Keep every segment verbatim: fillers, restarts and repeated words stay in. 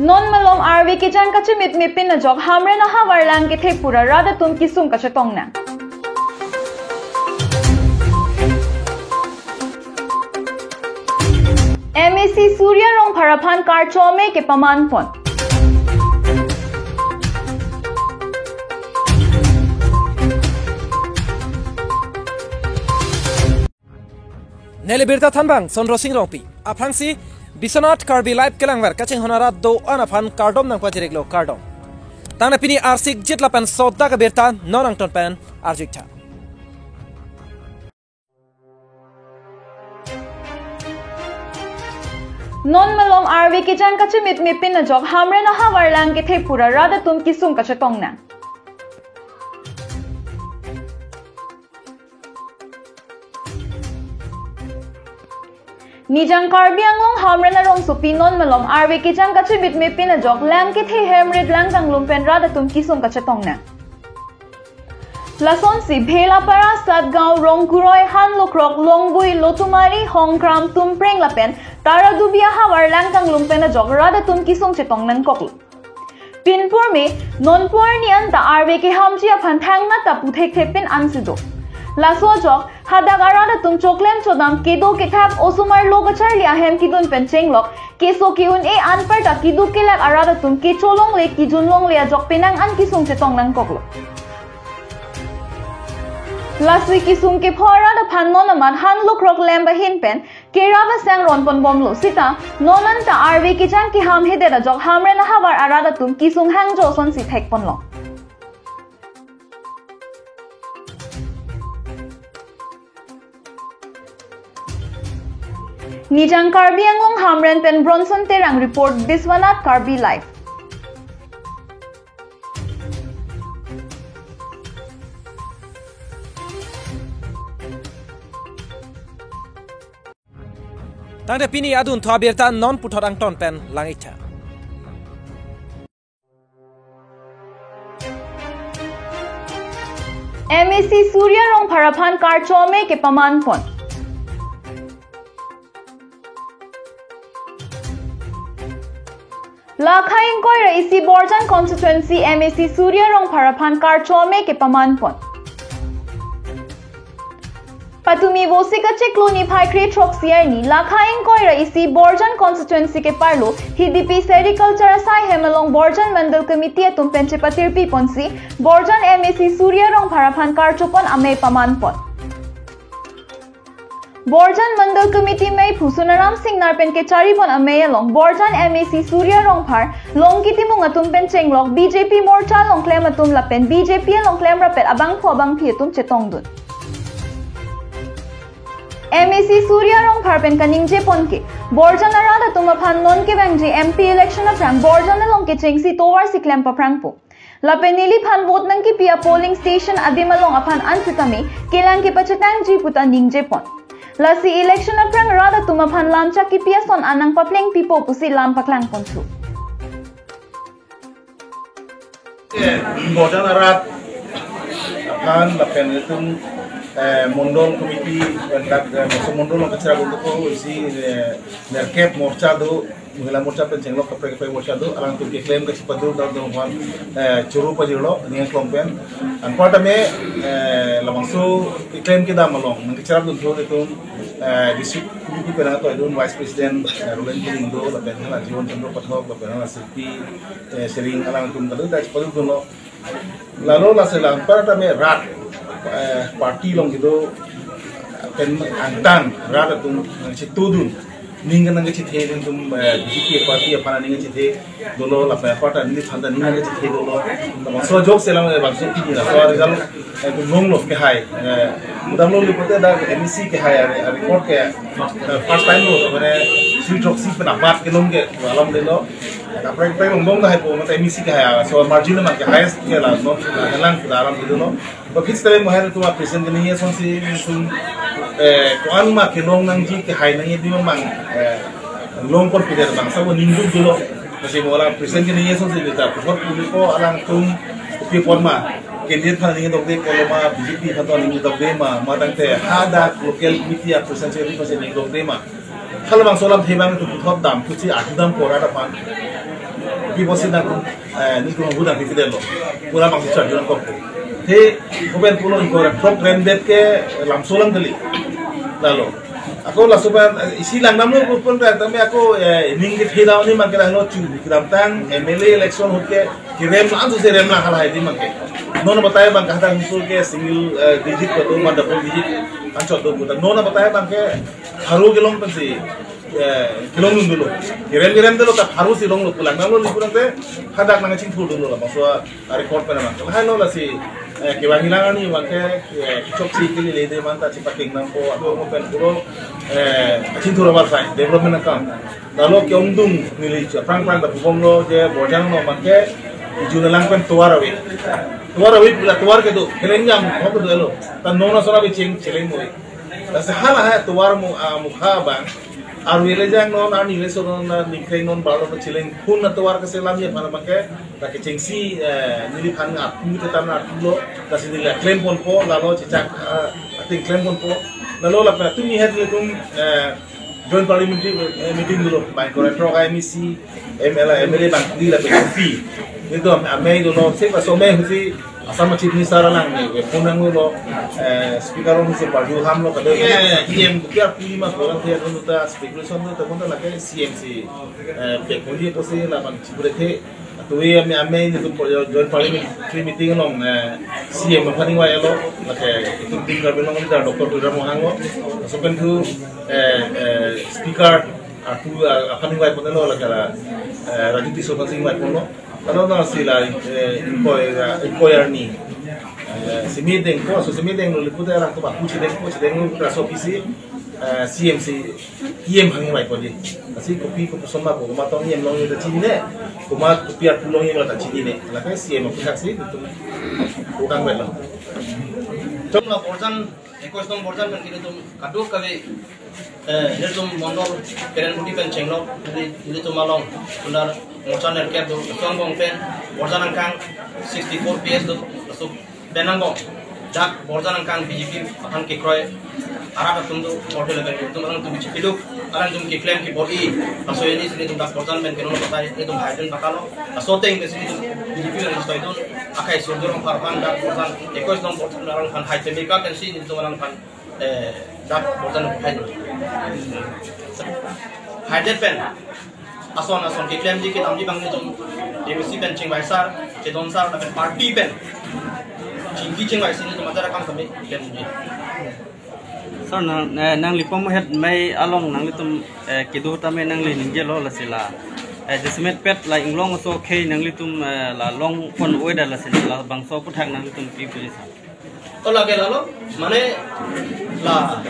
Non malom arve kejang kachemitme pin ajok Hamren ahavar lang kethe pura rat atum kesung kachetong nang. M A C Surya Rongphar aphan karcho amei kepaman pon. Neli birta thanbang Sondro Sing Rongpi. Aphrangsi Biswanath Karbi Live kelangver kachinghon arat do-an aphan kardom nangpajir-iklo, kardom. Tangte pini arsik jit lapen sodak abirta non angton pen arju-iktha. Non malom arve kejang kachemitme pin ajok Hamren ahavar lang kethe pura rat atum kesung kachetong nang. Nijang Karbi Anglong Hamren arongsopi non malom arve kejang kachemitme pin ajok lang kethe hem rit lang kanglum pen rat atum kesung kachetong nang. Lasonsi Bhelapara, Satgaon, Rongkuroi, Hanlukrok, Longbui, Lotumari, Hongkram, Tumpreng lapen Taradubi ahavar lang kanglum pen ajok rat atum kesung chetong nangkoklo. Pinpur me, nonpu arni anta arve kehamji aphan thangnat ta puthekthe pin ansi do. Laso ajok, hadak arat atum choklem chodam, kedo kethak, osomar lo kacharli ahem kedun pen chenglok, keso ke-un-e anparta keduk kelak arat atum kecho longle, kejun longle ajok penang an kesung chetong nangkoklo. Lasi kesung kepho arat aphan non amat Hanlukrok lamp ahin pen kerap asang ron pon bomlo sita, non anta arve kejang keham hedet ajok Hamren ahavar arat atum kesung hangjo asonsi thek ponlo. Nijang Karbi Anglong Hamren pen Bronson Terang report, Biswanath Karbi Live. Tangte pini adunthu abirta non puthot angton pen lang-iktha. M A C Surya Rongphar aphan karcho amei kepaman pon. Lakha ingkoi ra isi Borjan constituency M A C Surya Rongphar aphan karcho amei kepaman pon. Patumi Vosik achiklo niphai kre throksi arni, lakha ingkoi ra isi Borjan constituency keparlo, Hidipi Sericulture asaihem along Borjan Mandal Committee atum pen chepatirpi ponsi, Borjan M A C Surya Rongphar aphan karcho pon amei paman pon. Borjan Mandal Committee meiphu Sonaram Singnar pen kechari pon amei along, Borjan M A C Surya Rongphar, Longki Timung atum pen chenglok, B J P Morcha along klem atum lapen B J P along klem rapet abangphu abangphi atum chetongdun. M A C Surya Rongphar pen kaningje pon ke, Borjan arat atum aphan non kevangji M P election aphrang Borjan along kechengsi tovar si klem paphrangpo. Lapen neliphan vote nangkepi a-polling station adim along aphan ansitame kelang kepachetangji puta ningje pon. Lasi election aphrang rat atum aphan lamchak kepi ason an nangpapleng pipo pusi lam paklang ponthu. Borjan arat aphan lapen itum, eh, Mondol Committee, eh, dak, eh, Moso Mondol along kachira buntu ko isi, eh, nerkep morcha do, Mohila Morcha pen chenglok kaprek kaprek morcha do, alangtum keklem kachepaduk dak do aphan, eh, churu pajirlo, ning klong pen. Anparta me, eh, labangso keklem kedam along nangkachira buntu itum, eh, district committee pen nangtoidun Vice President, eh, Roland Killing do, lapen hala Jiwan Chandra Pathak, lapen hala Silpi, eh, Sering alangtum kado dak chepadukdunlo. Lalo lasi la anparta me rat, eh, party along kedo pen angtan rat atum nangchetudun. Ning nangchethe ning atum, eh, B J P party aphan ning chethe dolo lapen anparta neliphan ta ning nangchethe dolo. Labangso ajok si alam labangso pini laso result, eh, atum longlo kehai. Eh, mudamlo lipote dak M A C kehai are, are report ke, eh, first time lo, mane, three throksi pen abat kelong ke alam delo. Kaprek kaprek longbom kehaipo, mate M A C kehai, so margin ma ke highest ke la, non la helang ke alam delo. Ba phit sitame mo hai atum aphan present kaningje asonsi itum, eh, ko-an ma kelong nangji kehai nangji adim mang, eh, long confident bang sabo ningduk dolo. Lasi mo la present kaningje asonsi ta puthot pulipo alangtum kopi apot ma. Candidate aphan ningdokde kolo ma, B J P aphan ningdokde ma, ma tangte hadak local committee a-present secretary aphan ningdokde ma. Halabangso alamthe abang itum puthot damthusi ahu dampo rat aphan. Ki bosi na, eh, ni ko budak di kedelo. Pura bang sisa jurang kok. He, kopen pulo ingkoi ra throk rem det ke lamso lang kali. Lalo. Ako laso pen, eh, isi lang namlo pun ra tame ako, eh, ning ke theda ni mangke lo chu. Kedamtang M L A election ahut ke kerem lang tu serem lang halahai di mangke. Non batai bang kahadang musul ke single, eh, digit ko do, ma double digit. Anchot do putar. Non batai bang ke haru kelong pensi, eh, kelong nun dulu. Kerem kerem dulu tak haru si longlo pu lang namlo li pu nangte hadak nangchingthur dulu la. Maksud a record pen mang. Lahai lo lasi, eh, kevang hilang ani mangke, eh, chok si kili le de manta chipaking nangpo, ako mo pen puro, eh, chingthur abar sai, development akam. Lalo ke-ongdung neli cha prang prang ta pubom lo je Borjan no mangke ijun lang pen tovar ave. Tovar ave pula tovar kedo, heleng jam ho kedo lo. Ta non asora be cheng cheleng mo. Lasi halahai tovar mu, ah, mukha bang. Arve le jang non, arni le so non, na ningkreng non balo ta cheleng phun na tovar ke selam ye mana mangke. Ta kechengsi, eh, neliphan ngat mu te tam na tulo. Lasi neli klem ponpo, lalo chechak, ah, ating klem ponpo. Lalo lapen tumi het le tum, eh, Joint Parliamentary, eh, meeting dulu, bang kora throk M E C, M L A, M L A bang di lapen kopi. Nelitum amei dulu, sik laso amei husi Assam Chief Minister alang ni, we phone nanglo, eh, speaker on husi parju ham lo, kado, eh, E M kopi apuli ma program dia dulu ta speculation dulu ta konta lake C M si, eh, pe kondi kosi labang chibure the, Tuwi amei, amei nelitum po-, Joint Parliamentary meeting along, eh, C M aphan ingvai lo, lake itum tin Karbi Anglong leader Doctor Tuliram Ronghang lo, laso pen tu, eh, eh, speaker, ah, tu, ah, aphan ingvai pon lo, lake la, eh, Raju Tisso aphan si ingvai pon lo. Lalo na si la, eh, ingkoi, eh, ingkoi arni, eh, simi dengpo, so simi denglo lipu te arang tu baku chidengpo, chidenglo laso pisi, eh, C M si E M hang mai podi. Lasi kopi kopi soma ko, komat tong E M long ta chinine, komat kopi aphu long ta chinine. Lake C M aphu thaksi nelitum ukang belo. Chom la Borjan, ekush nong Borjan kan nelitum kadokave, eh, nelitum mondol, Keren Buti pen chenglo, neli, nelitum along, undar Morcha nerkep do, Tuang Bong pen, Borjan angkang sixty-four P S do, laso pen angbong, dak Borjan angkang B J P aphan kekroi arat atum do, order level atum, alangtum B J P do, alangtum keklem kebol-i, laso ini si nelitum dak Borjan pen kenon batai, nelitum hai pen bakalo, laso ateng pensi nelitum B J P lang stoi dun, akai surdur aphan dak Borjan, ekush nong Borjan alangphan hai temika pensi nelitum alangphan, eh, dak Borjan hai dun. Hai det pen, ason ason keklemji kedamji bang nelitum M E C pen chingvai sar, chedon sar, lapen party pen chingki chingvai si nelitum ajar akam kami klemji. Sir, nang, eh, nangli pom het mei along nanglitum, eh, kedo tame nangli ningjelo lasi la, eh, jasemet pet la inglong aso khei nanglitum, eh, la long pon oi da lasi la bangso aphuthak nanglitum pi puji sa. To lake lalo, mane la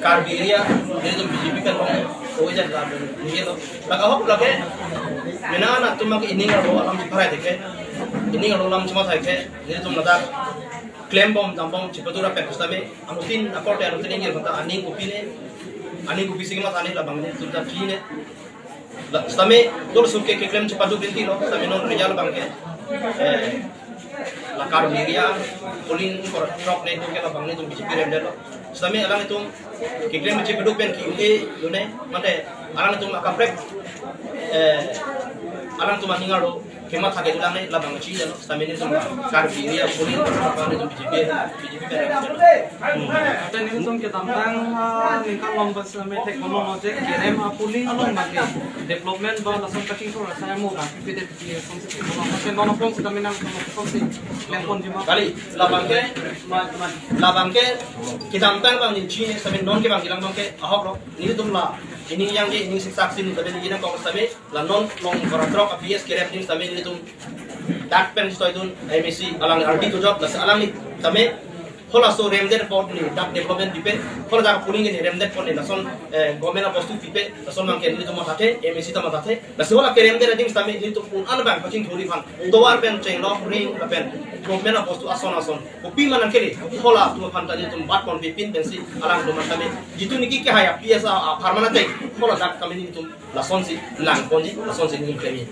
Karbi area, nelitum B J P pen long oi jan la ningje lo. Lake ahok lake, mena na tum ke ining arlo alam chipharai thek ke, ining arlo alam chima thai ke, nelitum ladak klem bom, dam bom, chipatura pek sitame, anutin, akorte anutin ingir kota aning kopi ne, aning kopisi kematha ne labang nelitum ta chinine. La, sitame dol sut ke keklem chipadu binti lo, sitame non result abang ke, eh, la Karbi area, polling kor throk ne dun ke labang nelitum B J P rem det lo. Sitame alanglitum keklem chipadu pen ki-e dun ne, mate alanglitum akaprek, eh, alangtum aning arlo kematha ke dolang ne labang chinine lo, sitame nelitum Karbi area polling kor throk nelitum B J P, B J P pen rem det lo. Ante nelitum kedamtang, ah, ningkan long bas me thek kono mo je kerem apuli along bagi development ba lason kachingthur asai mo bang pipit di kongsi thek kono mo je non kongsi kami nang kongsi lengpon jima. Kali labang ke, ma, ma, labang ke kedamtang bang ni chinine sitame non ke bang kelang bang ke ahok lo. Nelitum la ining yang ke ining siksak si nelitum tame nelitum kong sitame la non long kor throk a P S kerem ning sitame nelitum dak pen stoi dun M A C alang ardi tu job, lasi alangli tame halaso rem det apot ni dak development pipe, hala dak polling ni rem det apot ni lason, eh, government apostu pipe, lason bang ke nelitum mathathe, M A C ta mathathe, lasi hala kerem det ading sitame nelitum un an bang kachingthurji aphan tovar pen chenglok ring lapen government apostu ason ason kopi ma nangkele, hala atum aphan ta nelitum bat pon pipin pensi alangtum tame jitu niki kehai a P S a, a permanent te, hala dak kami nelitum lasonsi lang ponji, lasonsi nelitum klemi.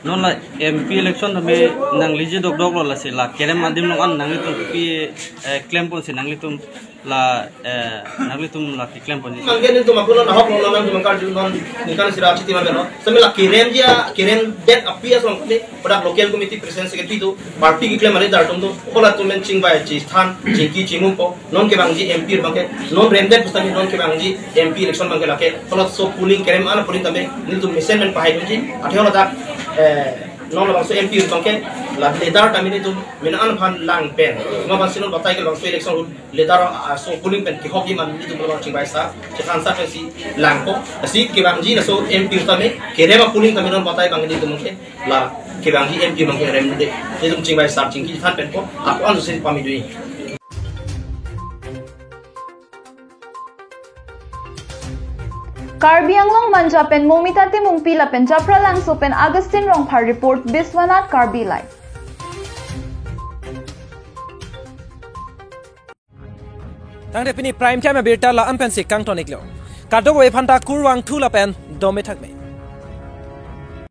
Non la M P election tame nangli je dokdok lo lasi la kerem adim long an nanglitum pi, eh, klem ponsi nanglitum La, eh, nanglitum la keklem ponji. Mangke nelitum apulo nahok lo nangtum karju non ningkan sira chiti mangke lo. Sami la kerem dia, kerem det api asong kali. Pada local committee president secretary do, party keklem ari dar atum do. Halatum pen chingvai chithan, chingki chingmumpo. Non kevangji M P abangke. Non rem det pusitame non kevangji M P election abangke lake. Halaso polling kerem an polling tame nelitum mesen pen pahai dunji. Athe haladak, eh, non labangso M P abangke. La leader tame nelitum mena an aphan lang pen. Cuma bangsi non batai ke labangso election leader, ah, so polling pen kehok ji man nelitum labang chingvai sar, chingvai sar pensi langpo. Lasi kevangji laso M P tame, kerem apolling tame non batai abang nelitum ke, la kevangji M P abangke rem det, nelitum chingvai sar chingki than penpo, ako an si pamidui. Karbi Anglong Manja pen Momita Timungpi lapen Japralangso pen Augustine Rongphar report, Biswanath Karbi Live. Tangte pini prime time abirta la-an pensi kangton-iklo. Kadokave aphanta kurvangthu lapen dome thakme.